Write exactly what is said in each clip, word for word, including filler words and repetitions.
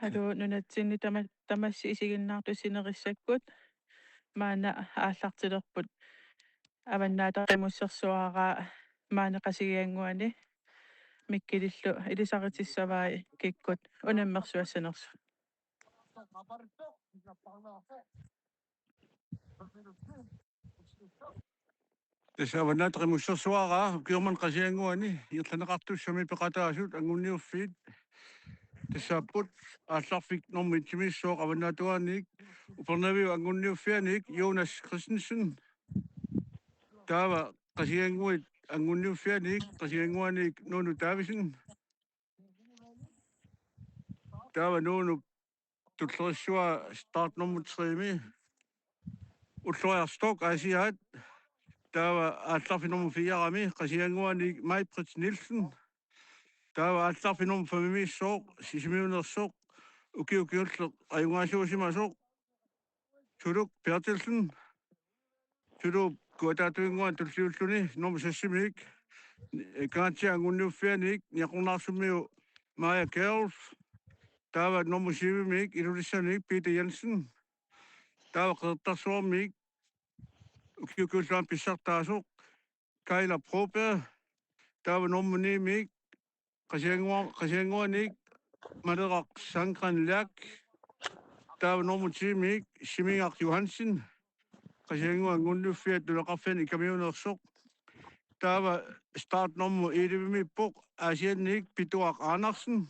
Haluu, nunatsinni tama-, tamassi isiginnaartut sinerissakkut maanna aallartilerput Avannaata Qimussersuaraa maani Qasigiannguani Mikkelillu ilisaritissavai kikkut unammersuassanersut. Tassa Avannaata Qimussersuaraa ukioq manna Qasigiannguani ingerlanneqartussami peqataasut anguniuffiit tassaapput aallarfik normu et-imiissooq Avannaatuaaniit Upernaviup anguniuffianiit Jonas Christensen. Taava Qasigiannguit anguniuffianiit Qasigiannguaniit Nuunu Davidsen. Taava Nuunup tullerissua start nummer tre-mi Ulloriaq Stork Aasiaat. Taava aallarfik nummer fire-mi Qasigiannguaniit Maj-Britt Nielsen. Taava aallarfik nummer fem-imiissooq Sisimiuneersoq ukiut kingulliit ajugaasuusimasoq Suluk Berthelsen. Suluup Kujataatuinnguaq tulliulluni nummer seks-imiit Kangaatsiap anguniuffianiit Niaqornaarsummiut Maja Kjærulff. Taava nummer syv-imiit Ilulissaniit Peter Jensen. Taava Qeqertarsuarmiit ukiut kingulliit pissartaasoq Kayla Broberg. Taava nummer ni-miit Qasigiannguaq, Qasigiannguaniit Maleraq Sandgreen Lerch. Taava nummer ti-miit Simingaq Johansen. Qasigiannguit anguniuffiat nunaqarfinni Ikamiuneersoq. Taava start nummer elleve-miippoq Aasianniit Pituaq Andersen.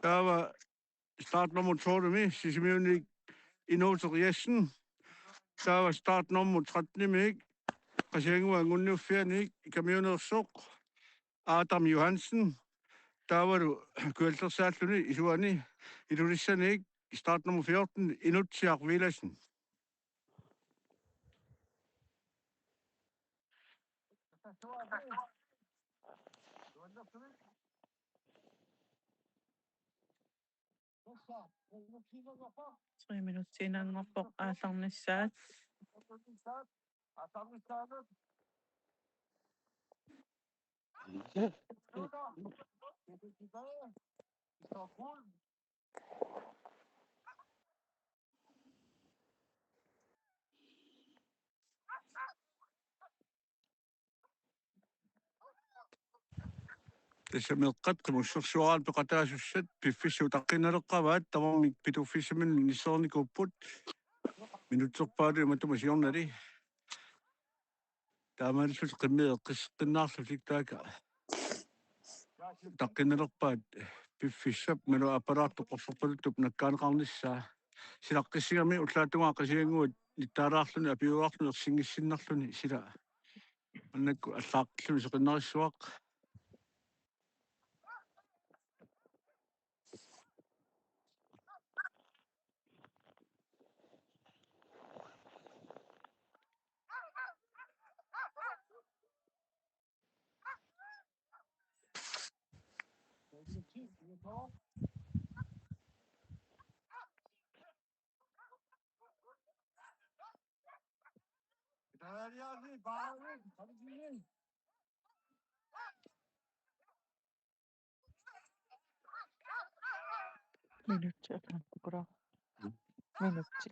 Taava start nummer tolv-mi Sisimiuniit Inuuteq Jessen. Taava start nummer tretten-imiit Qasigiannguit anguniuffianiit Ikamiuneersoq Adam Johansen. Taavalu kujallersaalluni isuani Ilulissaniit start nummer fjorten Inutsiaq Villadsen. Tre minutsiinnanngorpoq aallarnissaat. Tassa meeqqat Qimussersuaraat peqataasussat piffissaq utaqqinaleqqavaat, tamarmik Pituffissaminni inissereernikuupput. Minutserpaaluit matuma siornali. Taamaalillutik qimmit eqqisseqqinnaarlutik taakku. Utaqqinnalerpaat piffissap Malu Aappalaartup Qorsorpaluttup nakkaaneqarnissaa. Silaqqissigami ullaap tungaa Qasigiannguit nittaalaarluni apiuaarluni ersinngissinnarluni sila. Maannakkut allaaqqilerluni seqinnarissuaq. Minutsi akantukura. Minutsi.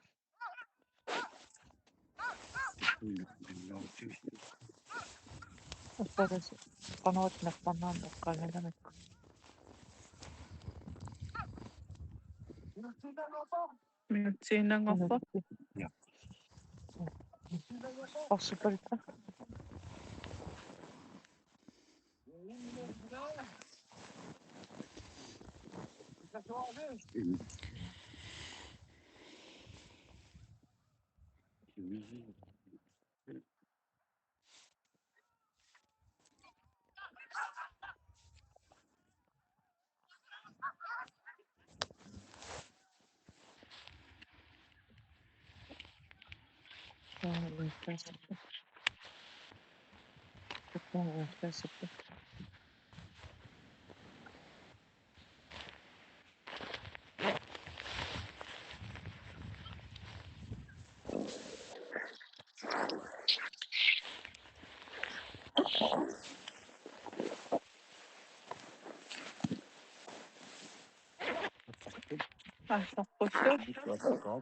Assaras qanoq napparnaan eqqaanganamikku. Minutsiinnanngorpoq. Minutsiinnanngorpoq. Ja. Qorsorpaluttu. Aallarpullu.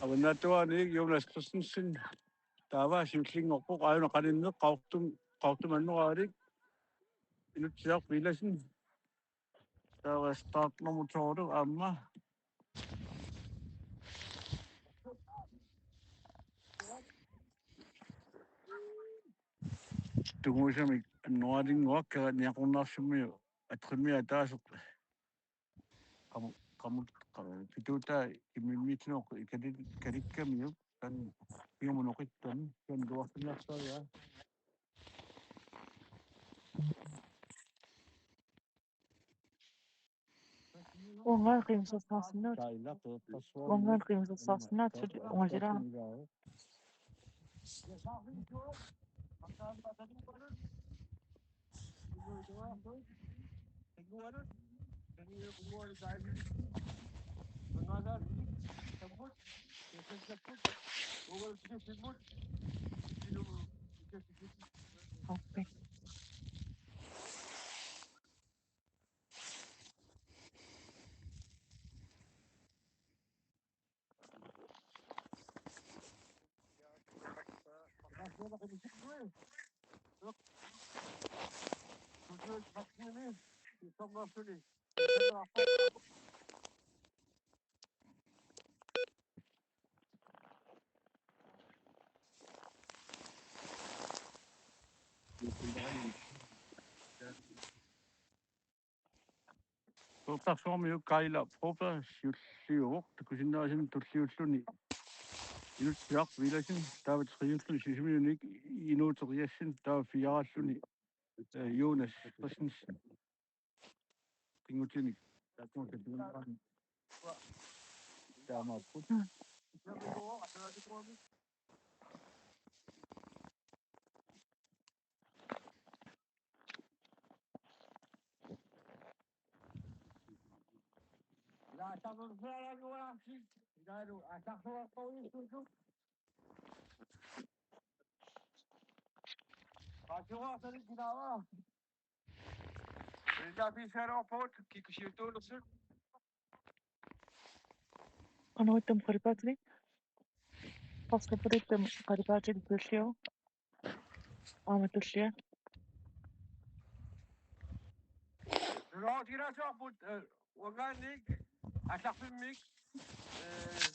Avannaatuanik Jonas Christensen. Taava siullinngorpoq aajuna qaninneq Qaqortum, Qaqortumi annoraalik. Inutsiaq Villadsen. Taava start nummer tolv aamma. Tungusamik annoraalinnguaq Kerianniaqornaarsummiu atrimmia ataaseq. Qamu-, qamu-, qa-, pituutaa immimmitsinoq ikali-, ikalikkamiuk, tan iumunoqittan, tan luarsinnarsariaa. Uangaana qiimmassarsinnaavat. Uangaana qiimmassarsinnaavat, suli ungasilaa. Okay. Toqqartarsuarmiut Kaila Broberg siulliuvoq, takusinnaasanut tulliulluni Inutsiaq Villadsen, taava triulluni Sisimiunik Inuuteriassin, taava firealluni, eh, Jonas Christensen. Pinngutinik. Taamaapput. Qanoq ittum qalipaatilik? Paskapulittum qalipaatilik tulliu. Aamma tullia. Nunaatilaasuarput, eh, uangaanniit aallarfimmik, eh,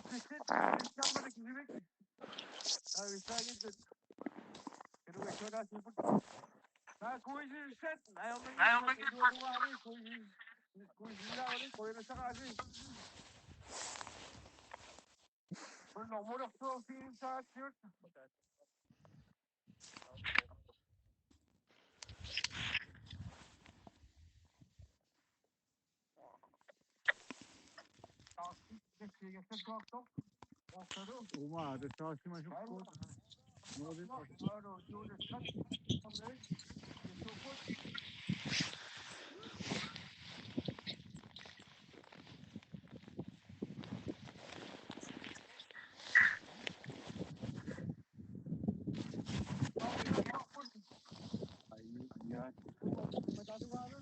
kiissillit, kiissammallu kisivik. Avissaangittut. Kilugassualaasipput. Taa kuisissat, ajornanngippat. Kuisissat, kuisissat, kuisissat. Kun normulorsuusiinsaatigut. Uma, det står også mig så godt. Noget af det.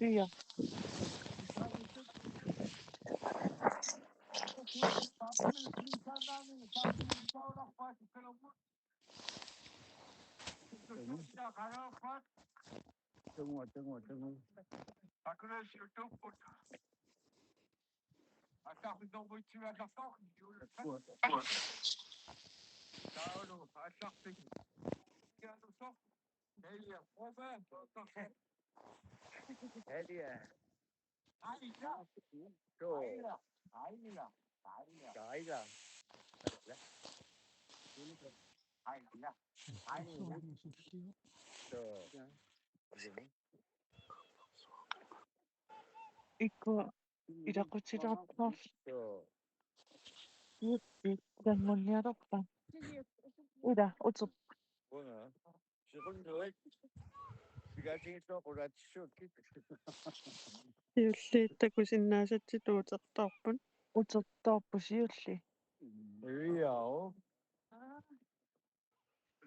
Ja. Tungua, tungua, tungua. Elia. Joo. Kaila. Kaila. Joo. Ikkua ilaqutilaarpoq. Joo. Jippi, tanngunnialerpa. Ila, utup. Una. Siqunnuit. Pigaatigissuaq qulaatissuakkit. Siulliit takusinnaasatit utertoorput. Utertoorput siulliit. Iviaaruk.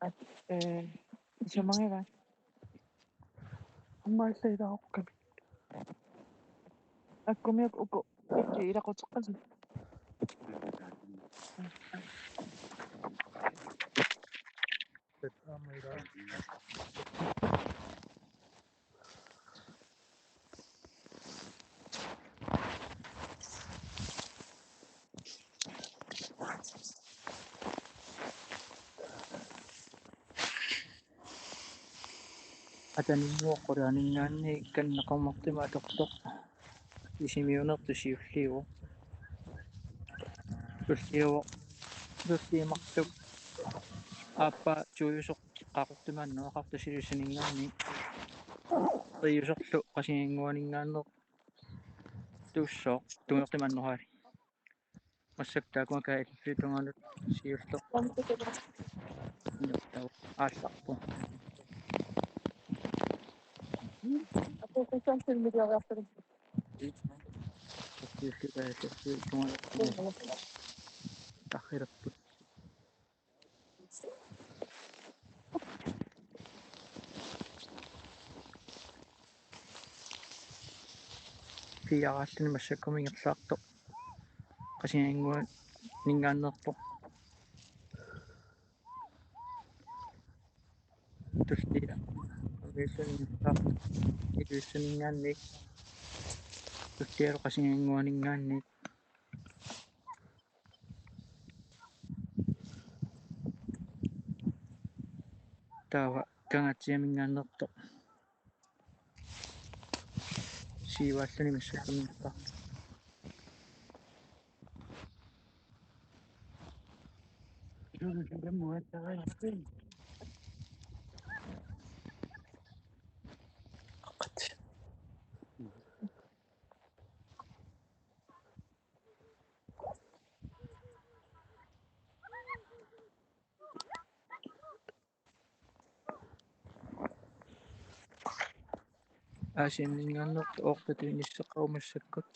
At, eh, isumagivaa? Aamma ilaarukkami. Akkumiuk uku, uku ilaquteqqasut. Aamma ilaa. Ataninnguaq qulaaninngaanniit kanneqarmartumik atortoq. Isimiunertut siulliuvoq. Tulliuvoq. Tulliup marluk. Aappaa tuiusoq Qaqortumiit anneqartoq Tasiilaminngaanniit. Treiusorlu Qasigiannguaninngaanneertussooq tungujortumik anneqartoq. Massakkut taakkununnga kaajilliup tungaanut siulleq. Aallarpoq. Siulleq kaajilliup tungaanut. Tarrilerput. Piiaralluni massakkumut ingerlaartoq Qasigiannguaninngaanneerpoq. Tullia Ilulissaninngaanniit. Tullialu Qasigiannguaninngaanniit. Taava Kangaatsiaminngaanneertoq. Siuaalluni massakkumut ingerlaartoq. Aasianninngaanneertoq oorpatuinisseqqavoq massakkut.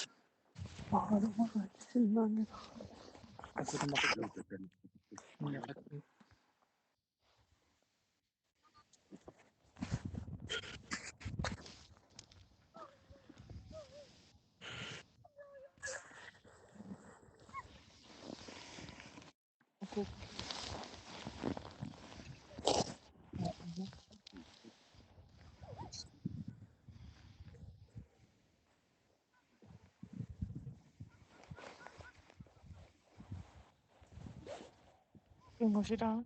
Akulamaqaat. Kingusila.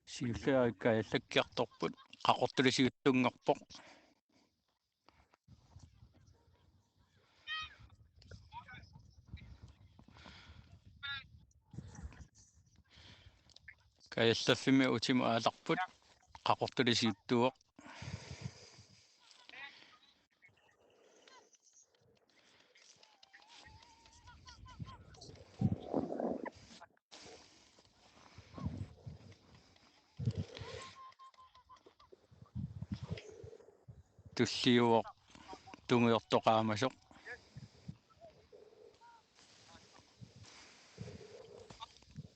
Siulliit Kajallakkiartorput, Qaqortuli siuttunngorpoq. Kajallaffimmi utimut aalarput, Qaqortuli siuttuuvoq. Tulliuvoq tungujortoq qaamasoq.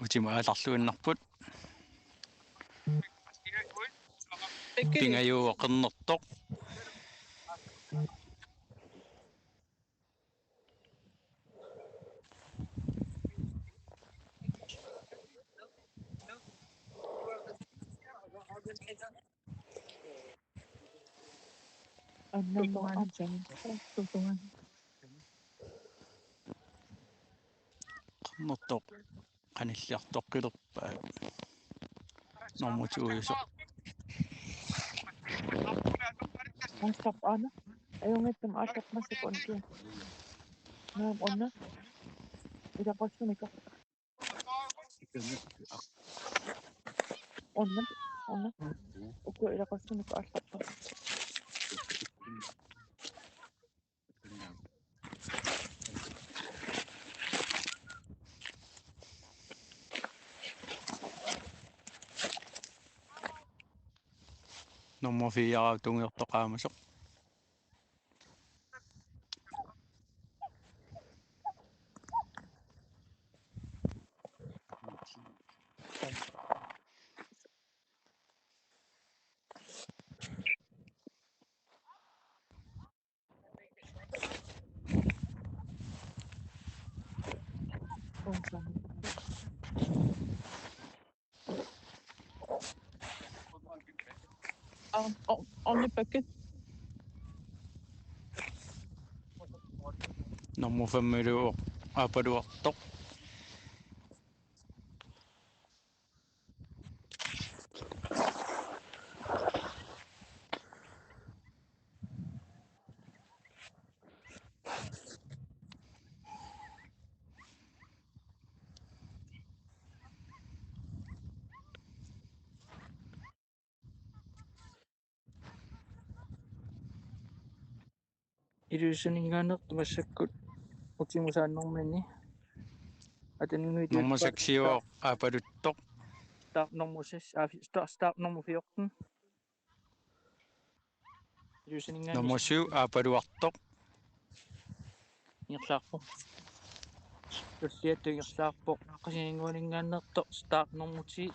Utimut aalarluinnarput. Pingajuuvoq qernertoq. Annammo anjani. Tutungan. Qernertoq qanilliartoqqilerpaa. Normu to-ujusoq. Aallapput aana. Ajunngitsumik aallapput massakkut unammineq. Naamik una. Ilaqutariinnarlugu. Una, una. Uku ilaqutariinnarlugu aallapput. Normu fire tungujortoq qaamasoq. Aa, o-, onnippakka. Normu femmilu aappaluartoq. Ilulissaninngaanneersoq massakkut utimut saannermini. Ataninnguit. Normu seksiuvoq aappaluttoq. Start normu seks, aa, fi-, start, start normu fjorten. Ilulissaninngaanneersoq. Normu syv aappaluartoq. Ingerlaarpoq. Tulliattoq ingerlaarpoq. Qasigiannguaninngaanneersoq start normu ti.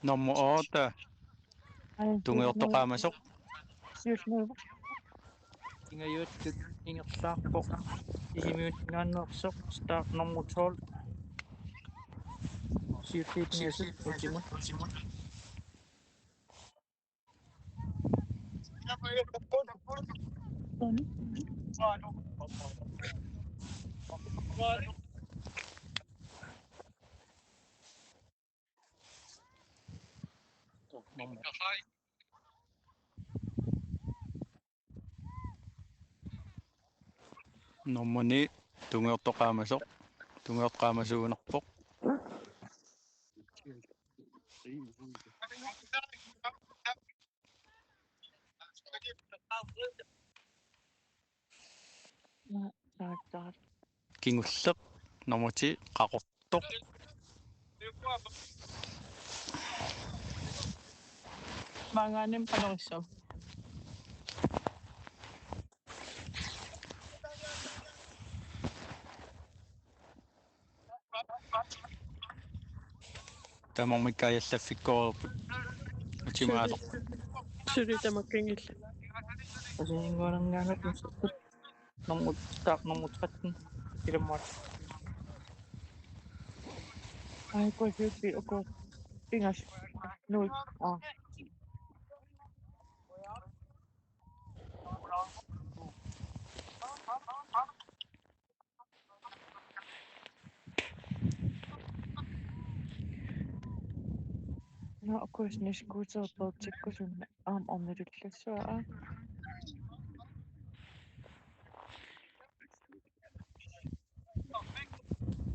Normu otte. Aa, tungujortoq qaamasoq. Siulliuvoq. Pingajuattut ingerlaarpoq. Sisimiuninngaanneersoq start normu tolv. Siulliit pingasut utimut. Normu ni tungujortoq qaamasoq. Tungujortoq qaamasuunerpoq. Kingulleq normu ti Qaqortoq. Maanngaanniit palorissaaq. Tamarmik kaajallaffikkoorput. Utimaato. Suli tamakkiinngillat. Asingoorngaangat musukkut. Nummer, taak nummer tretten. Ilumut. Ai, kuasiuppi uku. Pingas. Nuit. Aa. Nå, kuis niskuuterput tikkusunna aamma ornilullassuaq.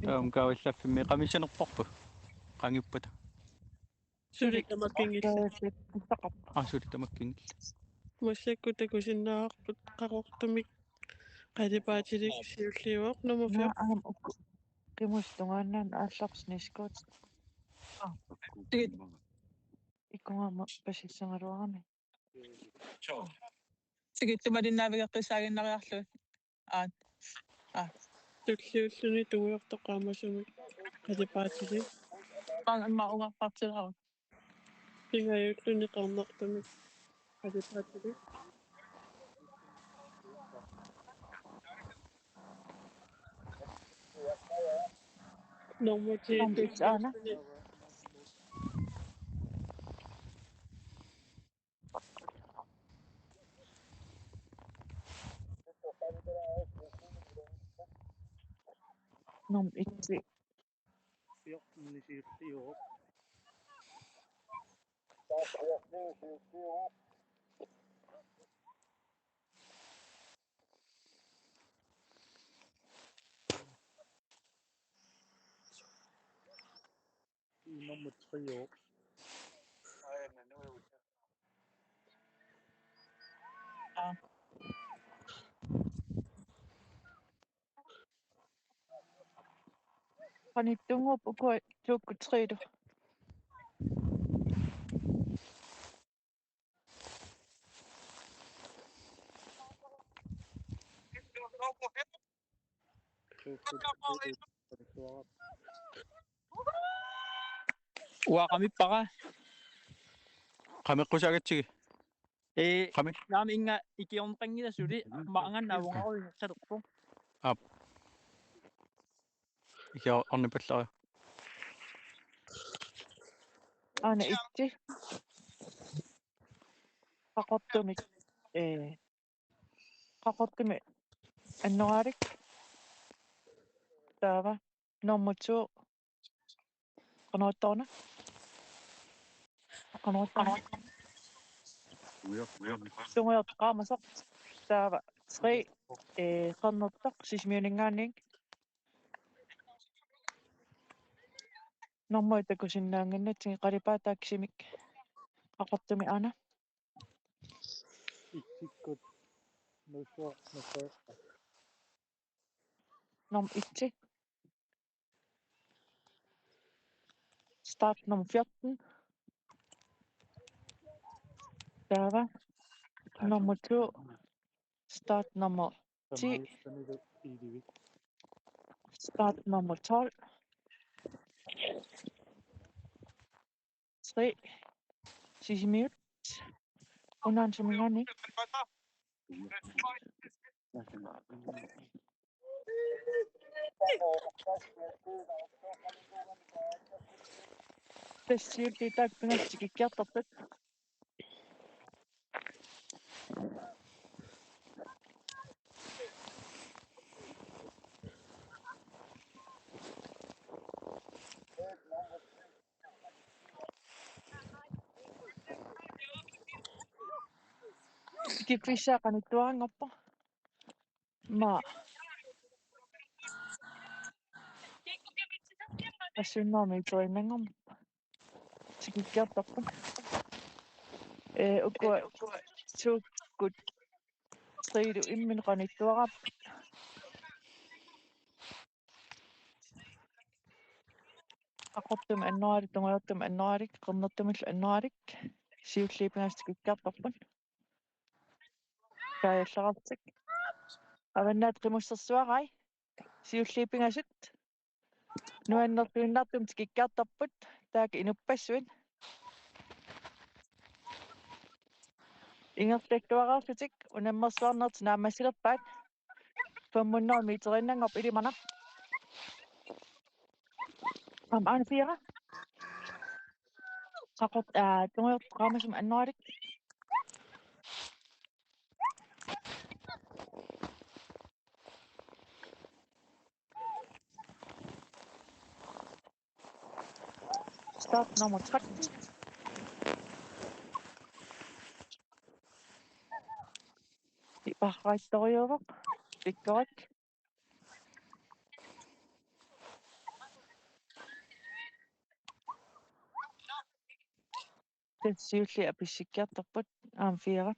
Aamma kaajallaffimmi qamisanerparpu. Qangippata. Suli tamakkiinngillat. Aa, suli tamakkiinngillat. Massakkut takusinnaavarput Qaqortumi qalipaatilik siulliuvoq nummer fire. Naa, aamma uku. Kimus tungaannaanut aallarput sneskuut. Aa. Tikit. Ikkungaama pasissagaluarami. Tikittumalinnaavigeqqissaaginnariarlu. Aat. Aat. Tulliulluni tungujortoq qaamasumik qalipaatilik. Qanga imma ungarpartilaaruk. Pingajulluni qernertumik qalipaatilik. Nummer ti. Nummer ti, aana. Nummer et. Nummer tre. Qanittunnguupput uku to-kkut tre-kkut. Uanga qamippara. Qameqqusaagatsigit. Ee, qami. Naamik inga ikiorneqanngilaq suli, maanga naavungaruingattalerpoq. Aap. Ikiornipallari. Aana et. Qaqortumik. Ee. Qaqortumi annoraalik. Taava. Nummer to. Qanoq ittoorna? Qanoq ittoorna? Tungujortoq qaamasoq. Taava tre, ee, qernertoq Sisimiuninngaanniit. Nummer et takusinnaannginnatsigit qalipaat taaksimik. Qaqortumi aana. Itsikkut nusuaq nusuaq. Nummer et. Start nummer fjorten. Taava. Nummer to. Start nummer ti. Start nummer tolv. Tre. Sisimiut. Unaansuminngaanniit. Tassa siulliit taakku pingasut tikikkiartorput. Tikiffigissaaq qanittuaranngorpoq. Maa. Assunnaami tuinnanngormat. Tikikkiartorput. Ee, ukua to-kkut tre-kkut imminut qanittuaraapput. Qaqortumi annoraalik, tungujortumi annoraalik, qernertumillu annoraalik. Siulliit pingasut tikikkiartorput. Kaajallarartik. Avannaata qimussersuarai. Siulliit pingasut. Nuannertuinnartumik tikikkiartorput. Taakku inuppassuit. Ingerlakkuaraarlutik unammersuarnertik naammassilerpaat. Femhundrede meteriinnanngorpoq ilimanaq. Aamma aana fire. Qaqort-, aa, tungujortoq qaamasumik annoratik. Start nummer tretten. Iparraittorujuuvoq. Pikkorik. Tassa siulliit apissikkiartorput. Aamma fire.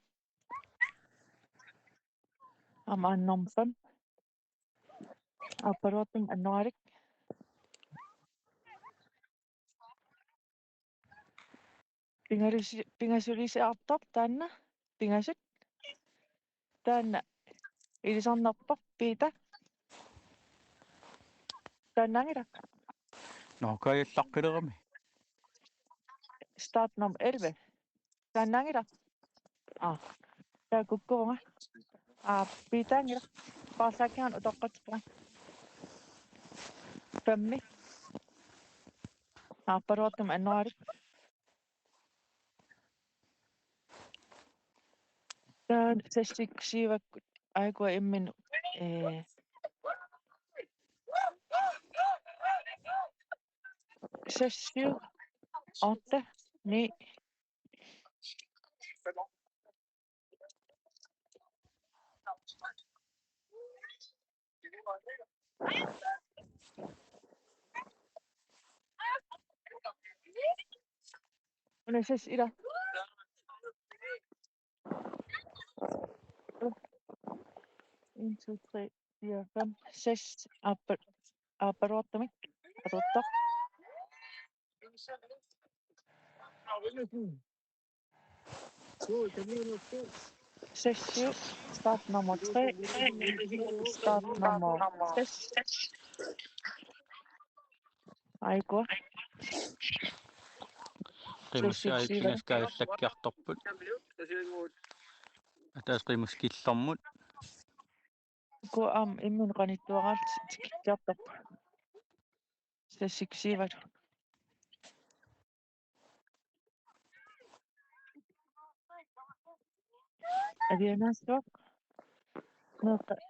Aamma nummer fem. Aappaluartumik annoratik. Pingalusi-, pingasulisaartoq taanna. Pingasut. Taanna ilisarnerpoq Piita. Taannaanngilaq. Nå, kaajallaqqileriarami. Start nummer elleve. Taannaanngilaq. Aa. Taava kukkuvunga. Aa, Piitaanngilaq. Paarlaakkiarlugu utoqqatserpunga. Femmi. Aappaluartumik annoratik. Taava seks syv-kkut aajuku imminnut, ee, seks syv, otte, ni. Una seks ila. En, to, tre, fire, fem, seks. Aappa-, aappaluartumik. Atortoq. Seks syv. Start nummer tre. Start nummer seks. Aajuku. Qimussit aajukaajallakkut kaajallakkut kaajallakkut. Ataaseq qimussit killormut. Aajuku aamma imminut qanittuaraat tikikkiartorput. Seks syv-kkut. Alianaassuaq. Meeqqat.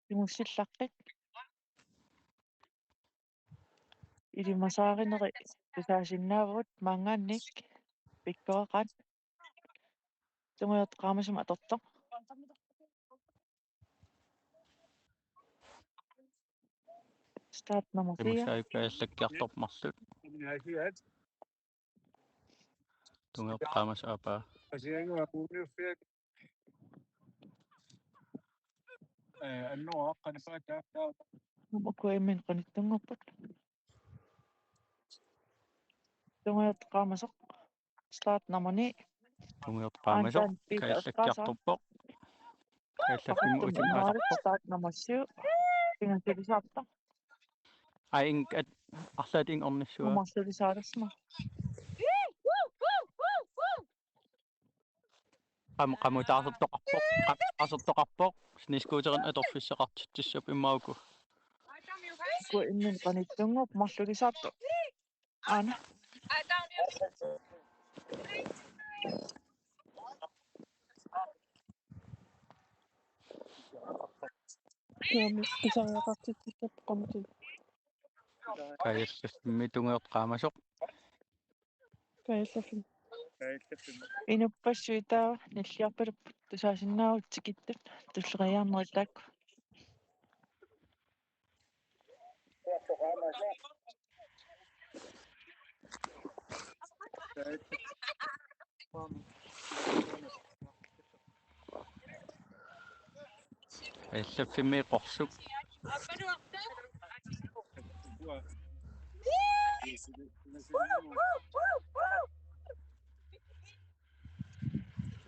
Imussillaqqit. Ilimasaarinerit tusaasinnaavagut maanngaanniit pikkoreqaat. Tungujortoq qaamasumik atortoq. Start nummer fire. Qimussit aajukaajallakkut kaajallakkut marluk. Tungujortoq qaamasoq aappaa. Ee, annoraaq qanippaat taava. Uku imminut qanittunngorput. Tungujortoq qaamasoq. Start nummer ni. Tungujortoq qaamasoq. Aantaan Piita kaajallakkut eqqaasaa. Kaajallakkut kaajallakkut. Kaajallakkut kaajallakkut. Start nummer syv. Pingasulisaartoq. Ai, ing-, at-, arlaat ingernissuaa. Aamma sulisaalersimavoq. Qam-, qamutaasertoqarpoq, qamutaasertoqarpoq, snescooterinik atorfissaqartitsissapput immaqa uku. Uku imminut qanittunngorput marlulisaartoq. Aana. Naamik, pisariaqartitsissapput qamutit. Kaajallaffimmi tungujortoq qaamasoq. Kaajallaffimmi. Inuppassuit taava nilliarpalupput tusaasinnaavagut tikittut tulleriiaarnerit taakku. Allaffimmi qorsuk.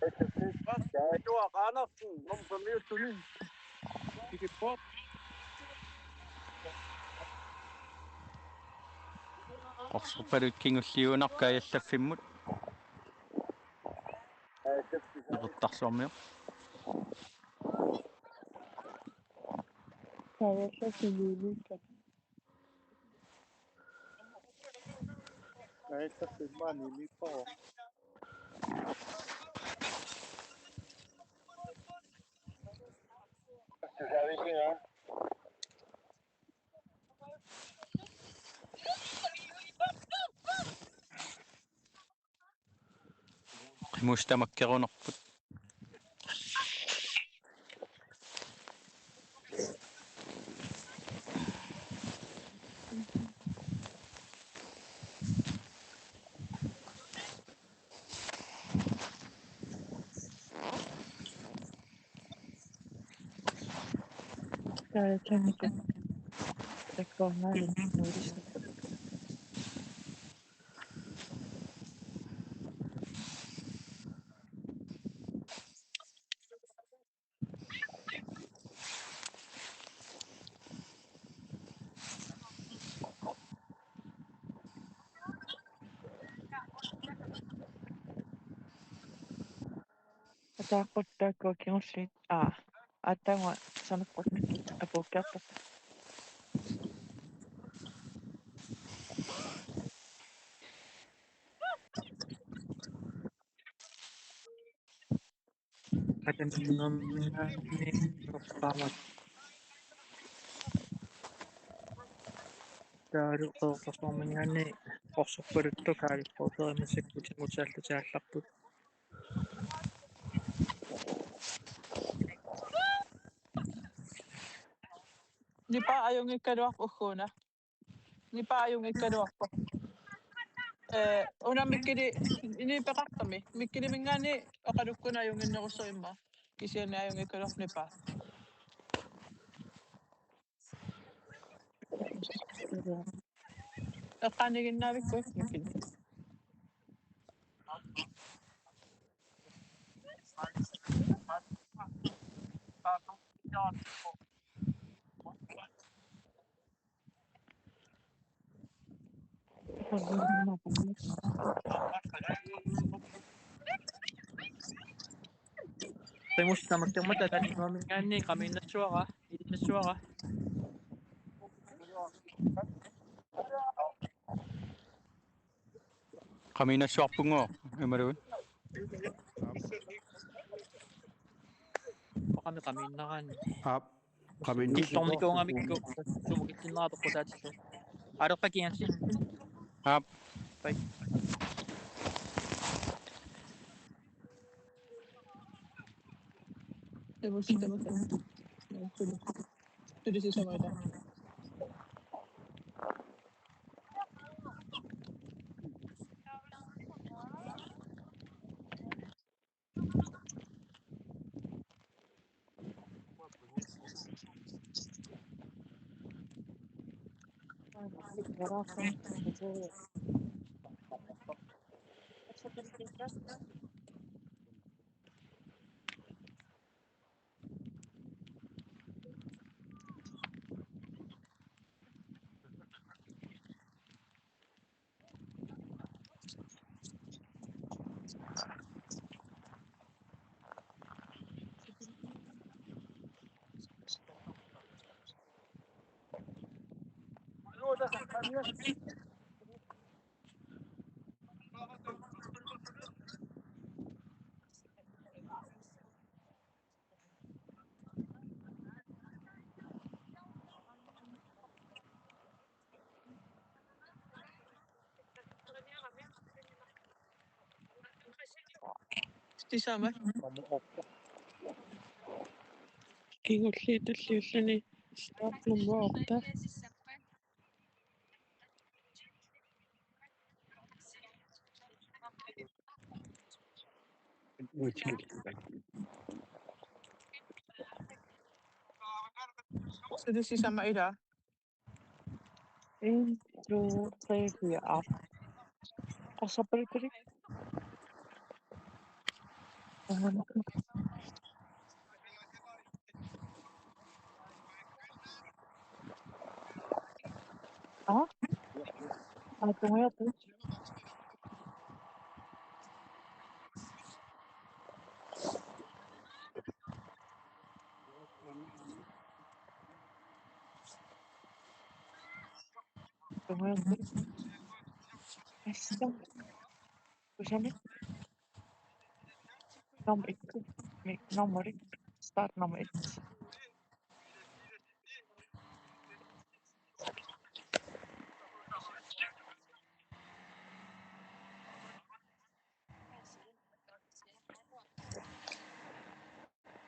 Juuso Andersen, nummer femogtyve. Kigge på. Qorsorpaluk kingulliunarpoq Kaajallaffimmi. Nukertarsuarmioq. Kaajallaffimmi. Kaajallaffimmi. Qimussi tamakkerunarput. Ataaqqut taakku kingulliit. Aa, aatsaannguaq saneqqut apuukkiartorpoq. Qatanngumingaanniit oqqaamat. Taavalu Qeqertarsuarminngaanniit qorsorpaluttoq Kaajallaffimmi massakkut timutaallataallarput. Nipaa ajunngikkaluarpoq ugguuna. Nipaa ajunngikkaluarpoq. Ee, una Mikkeli, ini peqartami. Mikkelimingaanniit oqalukkuna ajunnginnerussoq immaqa. Kisianni ajunngikkaluarpoq Nipaa. Eqqaaniiginnaavikkit Mikkeli? Qimussi tamakkermat Ataqatigiinninngaanniit qamiinnassavara, ilinnissavara. Qamiinnassavara, imaluunniit. Oqami qamiinnaraanni. Aap. Qamiinnassavara. Killornikuugamikku sumut killinnera peqqutaatillugu. Areqqat kingulliit. Aap. Pai. Tuli, tuli sisamaat. Sisamat. Kingulliit tulliulluni start nummer otte. Suli sisamat ilaa. En, to, tre, fire, aap. Qorsorpaluttulik. Aa? Aa, tungajaarput. Tungajaarput. Assa. Kusami. Nummer et. Nummer et. Start nummer et.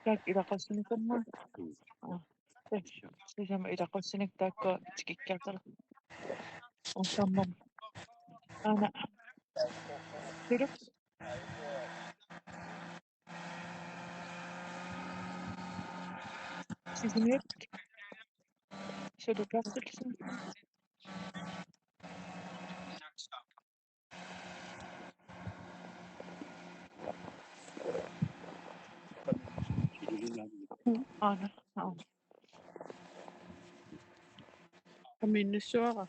Taakku ilaqarsinnit aamma. Aa. Sisamanik ilaqarsinnit taakku tikikkiartut. Uussammam. Aana. Sulu. Sisimiut. Sulu Berthelsen. Aana, aana. Aminnussuara.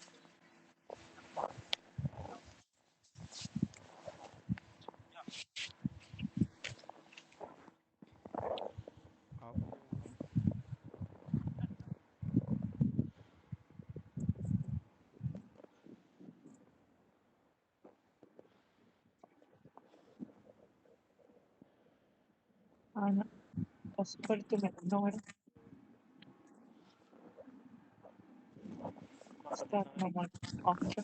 Aana, passualimik nuann'. Start nummer otte.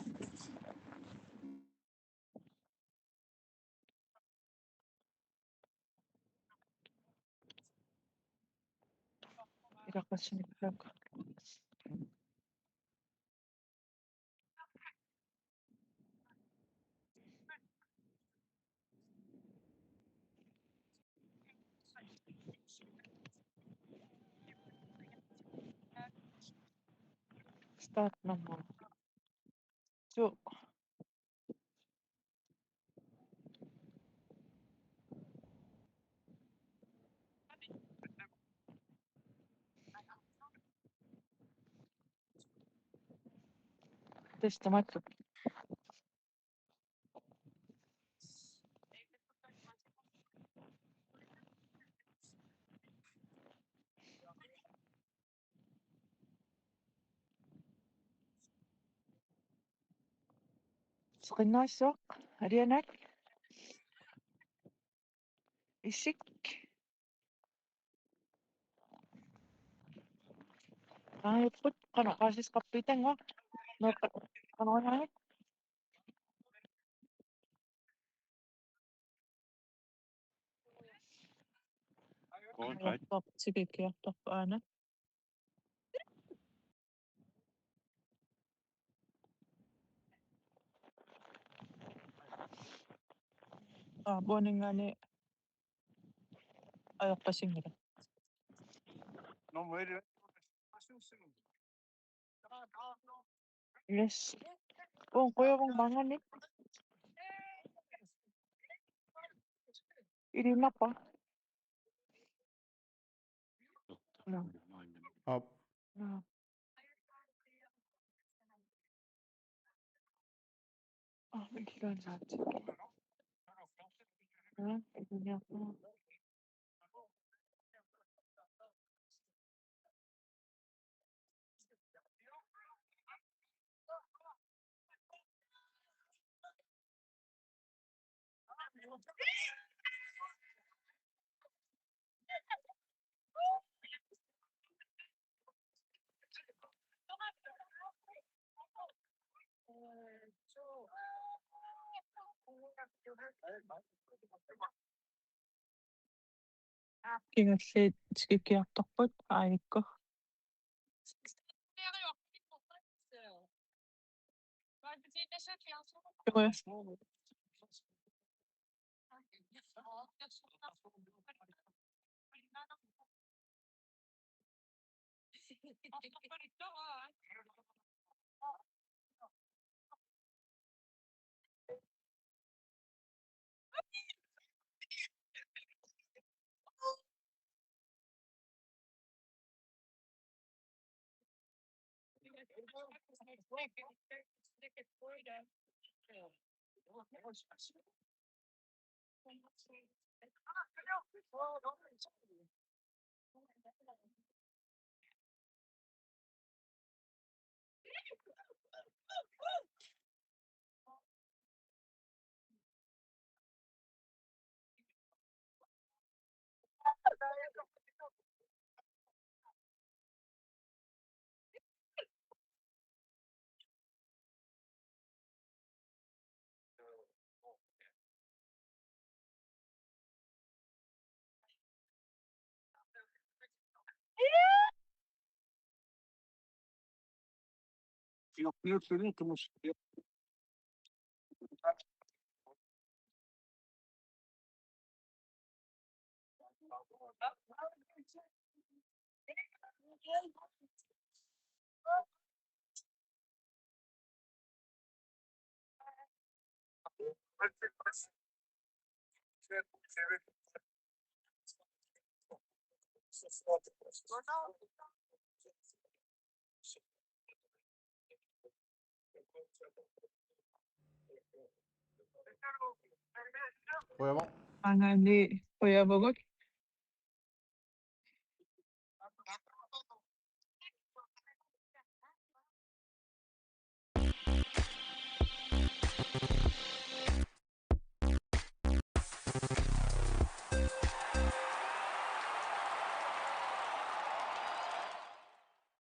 Ilaqarsinnit taakku. Start nummer to. Tassa tamaat. Seqinnaassuaq, alianaak. Isik. Aajupput, qanoq oqaasissaqarpit tamaanga? Meeqqat qanoq anaanit? All right. Tikikkiartorpoq aana. Aa, uaninngaanniit ajoqasinngilaq. Yes. Uun qujavunga maanngaanniit. Iliinnarpara. Nå. Aap. Nå. Åh, men kigger han samtidig. Ja, det er den her. Kingulliit tikikkiartorput, aajuku. Qujanaq. Aana, qujavugut.